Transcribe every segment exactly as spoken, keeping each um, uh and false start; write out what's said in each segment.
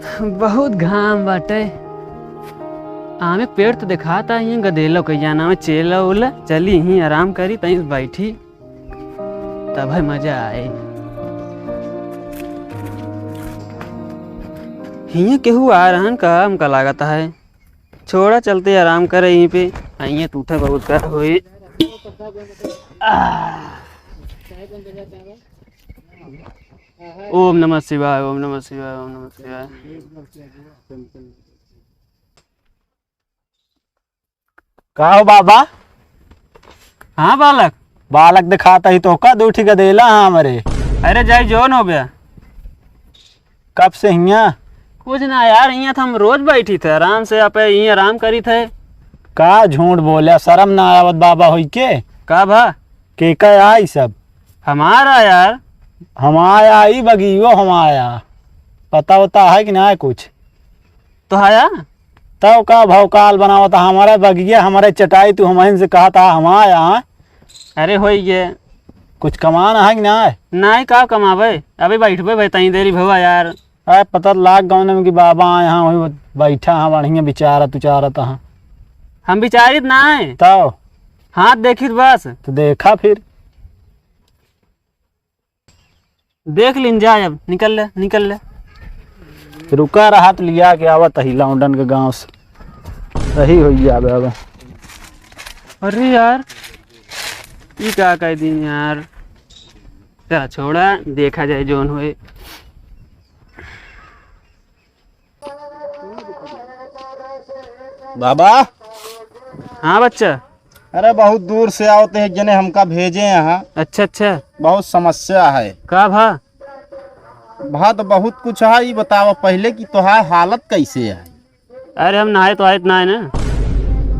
बहुत घाम बाटे। आमे पेड़ तो देखाता, हियाँ गदेलो कहिया ना चेला उला, चली ही आराम करी, तहीं बैठी, तब है मजा आए। हियाँ केहू आ रहन का, हमका लागत है। छोड़ा, चलते आराम करे यहीं पे। आ, हियाँ टूटे बहुत का होई। आह। ओम नमः शिवाय, ओम नमः शिवाय, ओम नमः शिवाय। का हो बाबा? हाँ बालक। बालक दिखाता ही तो का दू ठी गदेला हाँ हमरे। अरे जाई जौन हो गया। कब से हियाँ? कुछ ना यार, हियाँ तो हम रोज बैठी थे आराम से, आप यहीं आराम करी थे। का झूठ बोले, शर्म ना आवत बाबा होई के? का भा? के का आई सब? हमारा यार। हमारा आई बगियो हमारा। पता वता है कि ना है कुछ? तो आया? तब का भौकाल बनावत, हमारे बगिया, हमारे चटाई, तू हमहिन से कहत हा, हम आया। अरे होई गे। कुछ कमान है कि ना है? नाहीं, का कमावे? अभी बैठबे भाई, तई देरी भवा यार। अरे पता लाग गौने में कि बाबा आए हैं, वही बैठा है, बढ़िया विचारत उचारत हैं। हम विचारित ना है। तब? हाथ देखित बस। तो देखा फिर। देख लिन जाए, अब निकल ले, निकल ले। रुका रहा तो लिया के आवत ही लौंडन के गांव से, सही हो जावे अब। अरे यार, ई का कह दिन यार। चला छोड़ा, देखा जाए जौन होए। बाबा। हाँ बच्चा। अरे बहुत दूर से आवत है, एक जने हमका भेजे यहाँ। अच्छा अच्छा। बहुत समस्या है। का भा? भा तो बहुत कुछ है, ई बतावा पहले कि तोहार हालत कैसे है? अरे हम नहाए तो आए ना है ना।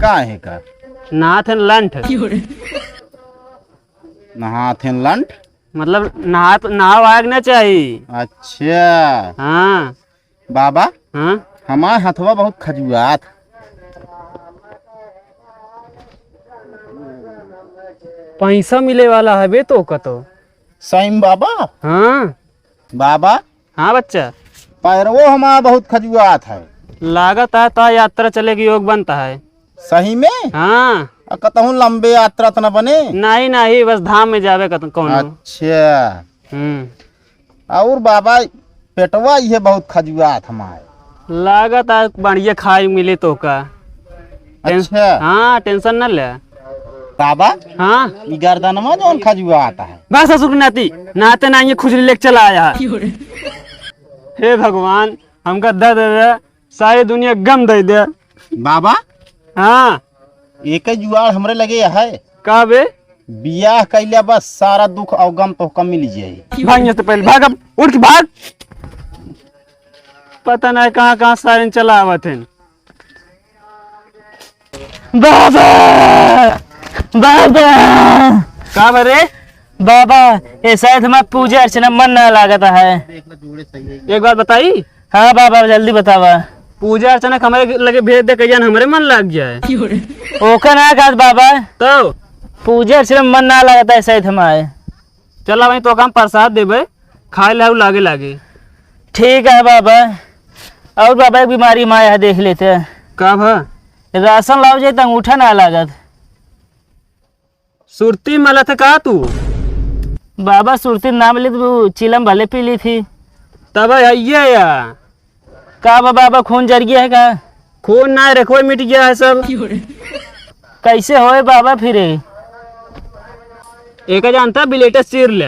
का है का? नहात है लंठ। नहात है लंठ? मतलब नहात, नहाव आग ना चाही। अच्छा। हाँ। बाबा, हाँ? हमार हथवा बहुत खजुआत। पैसा मिले वाला हवे तो कतो। सही में बाबा? हाँ। बाबा? हाँ बच्चा। पैरवो हमार बहुत खजुआत है। लागत है तो यात्रा चले के योग बनता है। सही में? हाँ। आ कतहूँ लंबे यात्रा तो न बने? नहीं, नहीं, बस धाम में जावे कत-, कौनो। अच्छा। हम्म। और बाबा, पेटवा इहे बहुत खजुआत हमार। लागत आ बढ़िया खाए मिले तो का। टें-, अच्छा। हाँ, tension न ले। बाबा, हाँ। ई गर्दनमा जौन खजुआत है। बस ससुर के नाती, नाते ना ये खुजली लेके चला आया है। हे भगवान, हमका दे दे दे, सारी दुनिया गम दे दे। बाबा? हाँ। एक जुआड़ हमरे लगे है। का बे? बियाह कैले बस सारा दुख और गम तोहका मिल जाई। भाग यहाँ से पहले, भाग, अब उठ के भाग। पता नहीं कहाँ कहाँ सारे चला आवत हैं। बाबा! बाबा! का बा रे? बाबा, ये शायद हमार पूजा अर्चना मन ना लागत है। एक बात बताई? हाँ बाबा, जल्दी बतावा। पूजा अर्चना के हमरे लगे भेज दे, कहिया हमरे मन लाग जाए। ओका ना कहत बाबा। तो? पूजा अर्चना मन ना लागत है शायद हमारे। चला वहीं तो हम प्रसाद देबे, खाए लाऊ लागे लागे। ठीक है बाबा। और बाबा एक बीमारी माया है, देख लेते हैं। का भा? राशन लाओ जाए तो अंगूठा ना लागत। सुरती मला था का तू? बाबा सुरती नाम ली तो चिलम भले पी ली थी। तब है ये या। का बा बाबा, खून जर गया है का? खून ना रे, कोई मिट गया है सब। कैसे होए बाबा फिर? एक जानता बिलेटे चीर ले।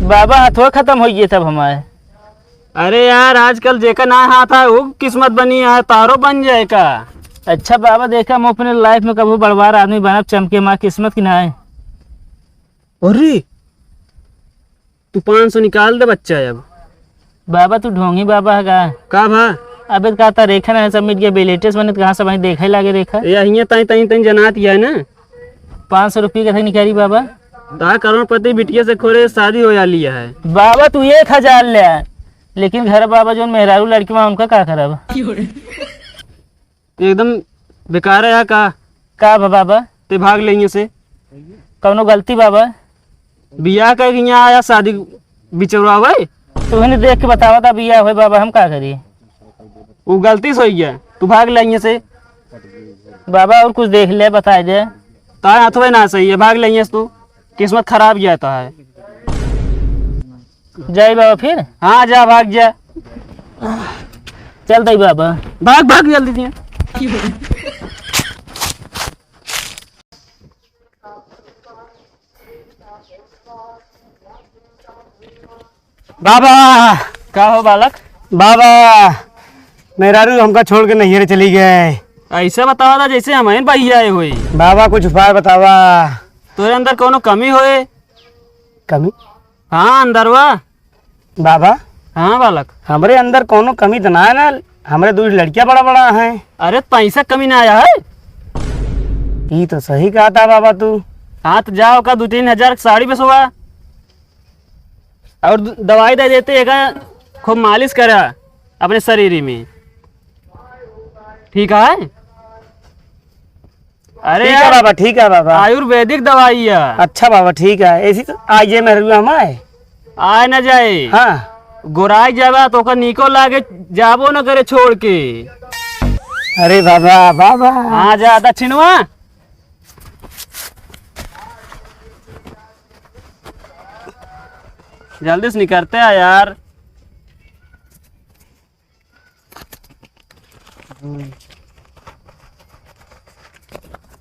बाबा हाथों खत्म हो गए तब हमारे। अरे यार, आजकल जेका ना हाथ है, वो किस्मत बनी है, तारो बन जाए का। अच्छा बाबा, देखा हम अपने life में कबू बड़वार आदमी बनब, चमके माँ किस्मत की ना है। अरे, तू पाँच सौ निकाल दे बच्चा अब। बाबा, तू ढोंगी बाबा है का? का भा? अबे का ता रेखा ना है, सब मिट गया, बिलेटेस बने तो कहाँ से भाई देखे लागे रेखा? या हियाँ ताई, ताई, ताई जनात गया है ना? पाँच सौ रुपये का था निकारी बाबा। ता करोड़पति बिटिया से खोरे शादी हो जा लिया है। बाबा, तू एक हजार ले आ, लेकिन घर बाबा जो मेहरारू लड़की माँ उनका का करब? एकदम बेकार है का? का बा बाबा? ते भाग ले यहाँ से। कौनो गलती बाबा? बियाह कर यहाँ आया शादी बिचरवावे? तू ही देख के बतावा था बियाह होए बाबा, हम का करी? वो गलती से होइ गया, तू भाग ले यहाँ से। बाबा, और कुछ देख ले, बताइ दे। तार हाथवे ना सही है, भाग ले यहाँ से तू। किस्मत खराब गया तो है। जाई बाबा फिर? हाँ, जा, भाग जा। चल दई बाबा। भाग, भाग जल्दी से। बाबा! का हो बालक? बाबा, मेहरारू हमका छोड़ के नैहर चली गए। ऐसा बतावा था जैसे हमहिन बहियाए होई। बाबा, कुछ उपाय बतावा। तोरे अंदर कौनो कमी होए? कमी? हाँ, अंदरवा। बाबा। हाँ बालक। हमरे अंदर कौनो कमी तो ना है ना, हमरे दो लड़कियां बड़ा बड़ा हैं। अरे, पैसा कमी ना आया है? ई तो सही कहा था बाबा तू। हाँ, तो जाओ का दो तीन हजार की साड़ी बेचवा और द-, दवाई दे देते, एका खूब मालिश करा अपने शरीर में, ठीक है? अरे ठीक है यार, बाबा, ठीक है बाबा। आयुर्वेदिक दवाई है। अच्छा बाबा, ठीक है। ऐसी तो आइए मेहरुआ हमारे। आए ना जाए। हाँ। गोराई जाबा तो ओकर निको लागे, जाबो न करे छोड़ के। अरे बाबा, बाबा। हाँ, जा दक्षिणवा। जल्दी से निकरते आ यार।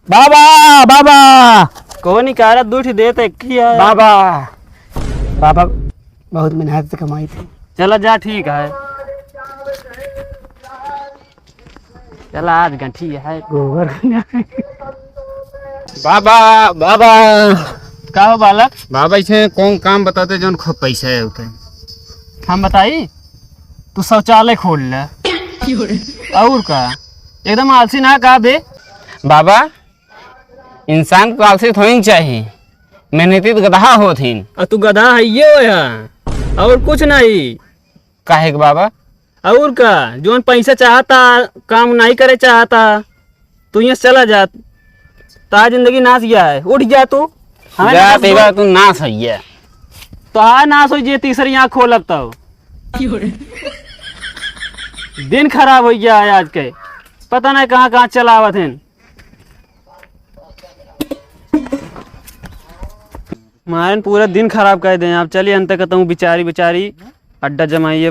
बाबा, बाबा। कौन निकारा? दू ठी देत एक ही है। बाबा, बाबा, बहुत मेहनत से कमाई थी। चला जा, ठीक है। चला, आज गंठी है। गोबर। बाबा, बाबा। का हो बालक? बाबा, इसे कौन काम बताते जौन खूब पैसा है उते? हम बताई? तू शौचालय खोल ले। और का? एकदम आलसी ना का बे? बाबा, इंसान को आलसी थोड़ी चाहिए, मेहनती तो गधा होत हिन। आ तू गधा है ये हो या? और कुछ नहीं। काहे के बाबा? और का, जौन पैसा चाहता, काम नहीं करे चाहता, तू यहाँ से चला जा, तार जिंदगी नाश गया है, उठ जा तू। हमें जा ना तेरा तू नाश है ये। तो हाँ, नाश हो जे तीसरी आँख खोलब तो। दिन खराब हो गया है आज के, पता नहीं कहाँ कहाँ चलावत हैं। मारन पूरा दिन खराब कर दे। अब चलिए अंत कहता हूँ, बिचारी बिचारी अड्डा जमाइए।